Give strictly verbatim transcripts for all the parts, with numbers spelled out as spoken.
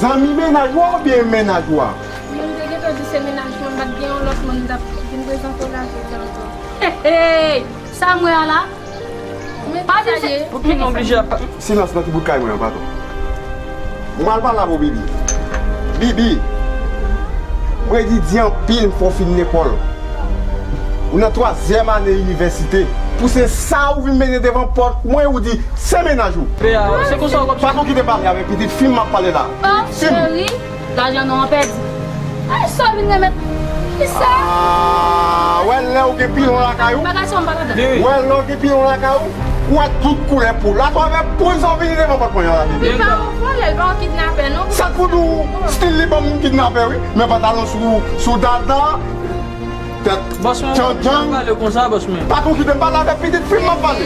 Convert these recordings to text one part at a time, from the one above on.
Zanmi mennaj ou a oubyen mennaj ou a? Mwen te gentan di se mennaj mwen, m pa t gen yon lòt moun m t ap vin prezante w la jodi a ankò. Hey, hey! Sa m wè a la? Pa di se... Poukisa nou oblije ap... Silans nan ti bout kay mwen an, patwon. Mwen al pale avè w, Bibi. Bibi, mwen di, di anpil, m fè w fin lekòl. Ou nan twazyèm ane inivèsite. Pou se sa ou vin mennen devan pòt mwen, ou di se mennaj ou. Pe a, se konsa w konn... Patwon, kite m pale avèk pitit fi m, m ap pale la. Oh, cheri. Lajan nou an pèdi. Ay, sa w vin remèt? Kisa? Ah, wè lè w gen pilon lakay ou. Bagay sa m pa tande. Wè lè w gen pilon lakay ou. Ou wè tout koulè poul. Atravè poul sa w vini devan pòt mwen an la, Bibi. Li pa yon vòlè, li pa yon kidnapè non. Sa k pou di w, stil li ban m kidnapè wi. Men pantalon sou, sou dada. Tèt... Bòs mwen, djandjang. Pale konsa, bòs mwen. Patwon, kite m pale avèk pitit fi m, m ap pale.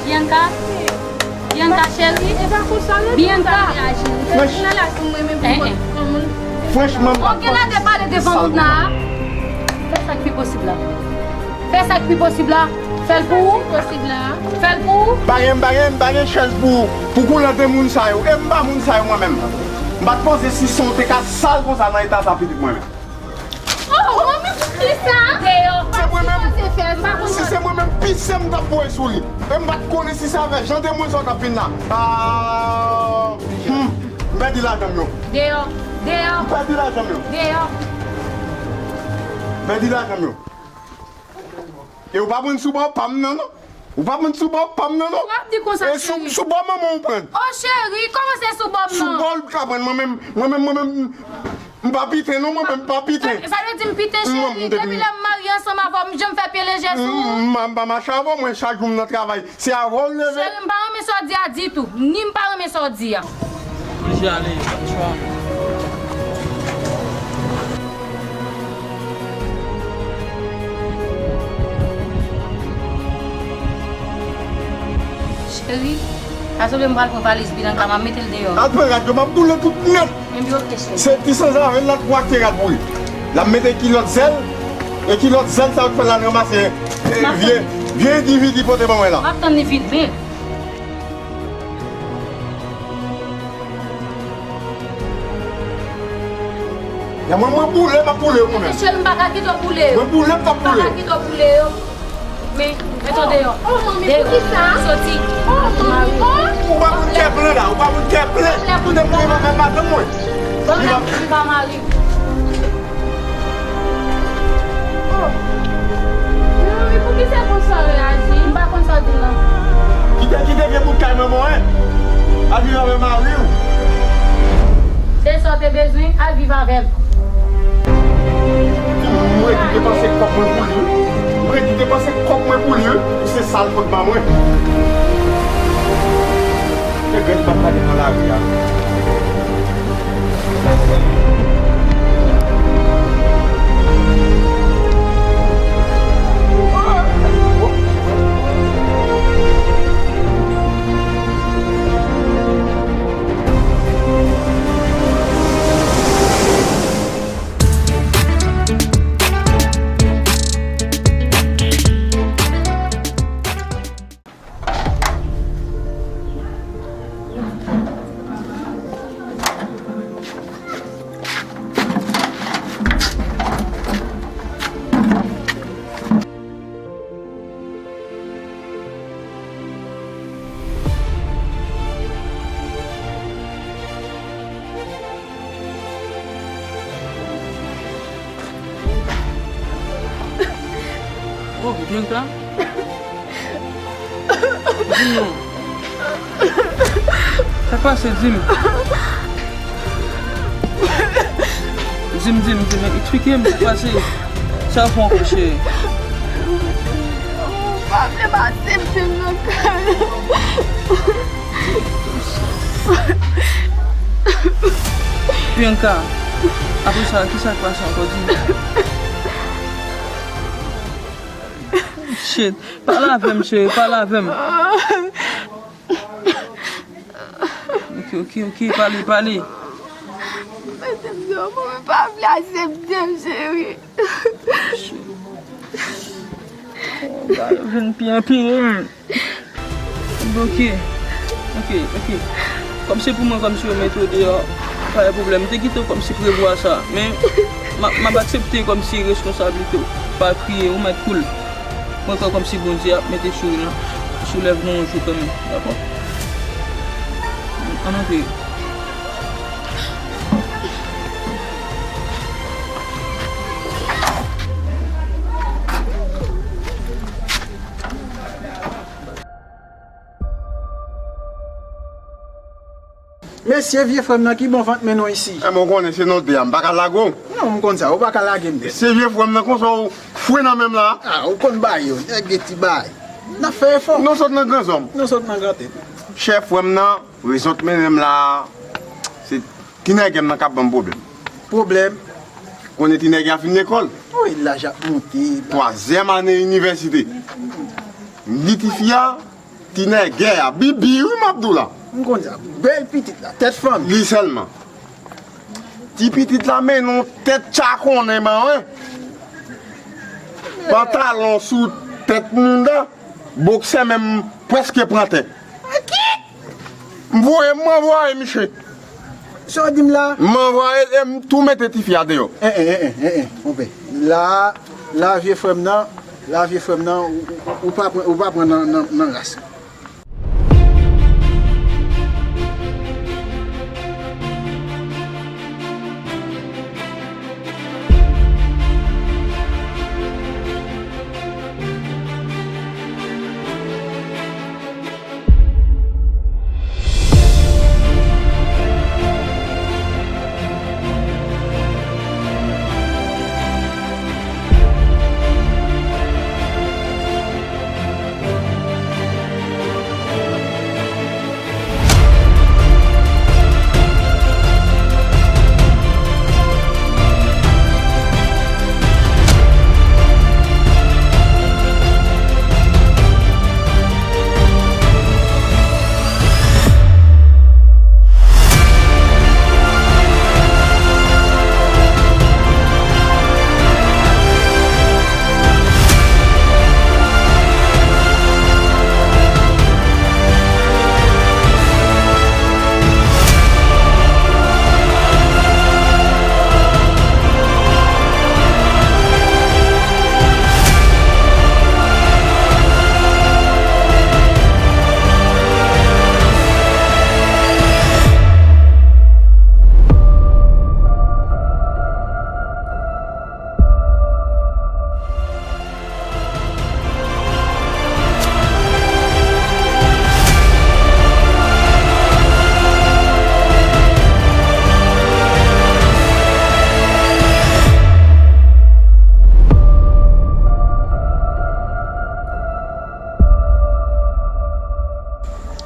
Bianca. Bianca cheri. Bianca. Franch... Franchman, m pa panse... Oke, lage pale devan moun nan. Fè sa k pi posib la. Fè sa k pi posib la. Fè l pou ou. Fè l pou ou. Pa gen, pa gen, pa gen chèz pou, pou koulè de moun sa yo. E m pa moun sa yo mwen menm. M pa t panse Sison te ka sal konsa nan eta sa pitit mwen menm. Oh, manmi, poukisa? Deyò. Se mwen menm. Si se mwen menm, pise m t ap voye sou li. E m pa t konnen si se avè jan de moun sa w t ap vin la. Ah, hmm. M pèdi lajan m yo. Deyò. Deyò. M pèdi lajan m yo. Deyò. M pèdi lajan m yo. E ou pa pran sou bò pa m nan, non. Ou pa pran sou bò pa m nan, non. W ap di konsa, cheri. E sou, sou bò manman w pran. Oh, cheri, kòman se sou bò m nan? Sou bò l ka pran. Mwen menm, mwen menm, mwen menm, m pa piten, non, mwen menm, m pa piten. Sa, sa vle di m piten, cheri. Depi lè m marye ansanm avè w, m janm fè pye leje sou ou? M, m, m pa mache avè w, mwen, chak jou m nan travay. Se avè w l leve. Cheri, m pa renmen sa w di a ditou. Ni m pa renmen sa w di a. Oblije ale, pa t chwa. Cheri, pa sanble m pral pran valiz Bianca, m ap mete l deyò. Al pran rad yo, m ap boule tout nèt. Enben, oke, cheri. Se ti sanzave l la k pou achte rad pou li. L ap mete kilòt zèl, e kilòt zèl sa yo k fè l al ranmase, e, vye, vye endividi pote ban mwen la. M ap tann li vin, men. Ya mwen, mwen boule, m ap boule yo mwen menm. Cheri, m pa ka kite w boule yo. Mwen boule, m t ap boule yo. M pa ka kite w boule yo. Men, met w deyò. Oh, manmi, poukisa? Soti. Oh, manmi, oh. Ou pa moun kè plen la, ou pa moun kè plen. Ou te boule madanm mwen. Li pa mari. Oh. Men manmi, poukisa konsa w reyaji? M pa konn sa w di m nan. Kite, kite vye bout kay manman w, en. Al viv avè mari w. Se sa w te bezwen, al viv avè l. Mwen ki te panse kòb mwen pou li, wi. Mwen ki te panse kòb mwen pou li, wi. Pou se sa l pot ba mwen. Te grenn bat lage nan lari a. Oh, Bianca. Di m non. Sa k pase, di m. Di m, di m, di m, eksplike m sa k pase. Sa w fè ankò, cheri? Ou pa vle m aksepte m nan kay ou. Bianca, apre sa, kisa k pase ankò, di m? Shit. Pale avè m, cheri, pale avè m. Ok, ok, ok, pale, pale. Mwen pa vle aksepte m, cheri. Shit. Bagay yo vin pi anpire. Ok, ok, ok. Kòm se pou mwen, kòmsi yo mete w deyò, pa gen pwoblèm. M te kite w kòmsi prevwa sa, men m ap, m ap aksepte kòmsi responsablite w. Pa kriye, ou mèt koul. Mwen kwè kòmsi Bondye ap mete souri nan, soulèv nou yon jou kanmenm, dakò? Ann antre. Mesye, vye frè m nan ki bon vant mennen w isi. Enben, w konnen se nou de a, m pa ka lage w. Non, m konn sa, ou pa ka lage m nèt. Se vye frè m nan konsa w fwe nan men m la. A, ou konn bagay yo, nèg gen ti bagay. N ap fè efò. Nou sot nan gran zòn. Nou sot nan gran tèt. Chè frè m nan, rezon k mennen m la, se ti nèg m nan k ap ban m pwoblèm. Pwoblèm? Konnen ti nèg a fin lekòl. Wi, laj ap monte. Twazyèm ane inivèsite. Li ti fi a, ti nègè a, bibi wi m ap di w la. M konn sa, bèl pitit la, tèt fanmi. Li sèlman. Ti pitit la mennen yon tèt tchakonnen mawè. Pantalon sou tèt mouda, boksè menm prèske pran tè. Ki? M voye, m anvwaye misye. Sa w di m la? M anvwaye l e m tou mete tifi a deyò. En, en, en, en, en, en, konpè. La, la vye frè m nan, la vye frè m nan, ou, ou, ou pa pran, ou pa pran nan, nan, nan ras.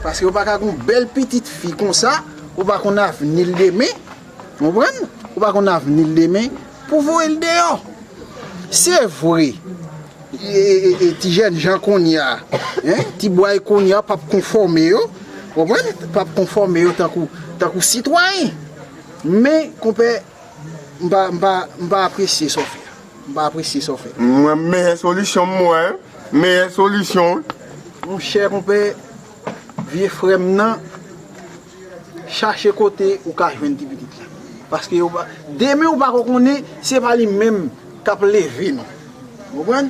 Paske ou pa ka gon bèl pitit fi konsa, ou pa konn avni l demen. Konprann? Ou pa konn avni l demen pou voye l deyò. Se vre, e, e, e, e, ti jènjan kounye a, en, ti bway kounye a p ap konfòme yo, konprann? P ap konfòme yo tankou, tankou sitwayen. Men, konpè, m pa, m pa, m pa apresye sa w fè a. M pa apresye sa w fè a. Mwen, meyè solisyon m wè, meyè solisyon wi. Monchè, konpè, vye frè m nan, chache kote ou ka jwenn ti pitit la. Paske ou pa, demen ou pa ko konnen, se pa li menm k ap leve non. Ou konprann?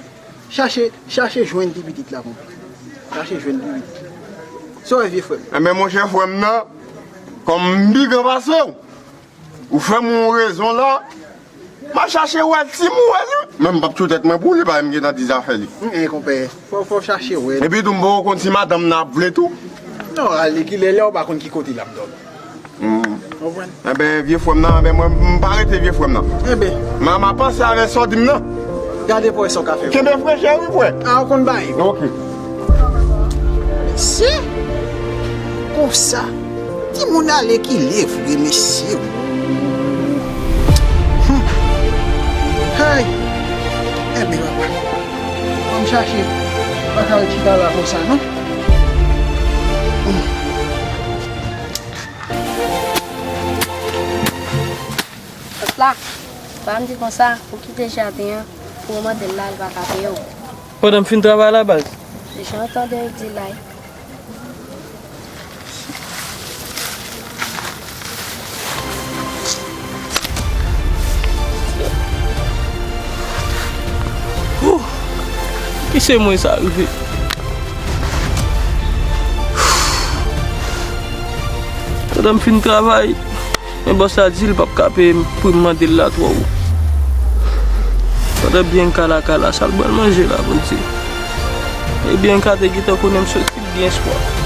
Chache, chache jwenn ti pitit la, konpè. Chache jwenn ti pitit la. Sa w wè, vye frè m? Enben, monchè, frè m nan, kòm m pi gran pase w, ou fè m yon rezon la, m a chache wè si m wè li. Men m p ap tchwe tèt mwen pou li, paske m gentan di zafè li. Enhen, konpè, fò, fò w chache wè. Epi tou, m poko konn si madanm nan ap vle tou. Non, alèkile, lè w pa konn ki kote l ap dòmi. Hmm. Konprann? Enben, vye frè m nan, enben, mwen, m pa rete vye frè m nan. Enben. M a, m a panse avè sa w di m nan. Gade pou wè sa w ka fè. Kenbe frechè wi, frè. A, ou konn bay. Ok. Mesye, konsa, timoun alèkile vre, mesye. Hmm. Hey! Enben, papa, ann chache. Pa ka al chita la konsa, non. Hmm. Bòs la, pa m di konsa, ou kite jaden an, pou w mande l la, l pa ka peye w. Pandan m fin travay la, baz. Jan w tande l di la, E se mwen sa rive. Pandan m fin travay, men bòs la di l p ap ka peye m pri m mande l la twò wo. Pandan Bianca lakay la, sa l pral manje la, Bondye? E Bianca te gentan konnen m soti l gen espwa.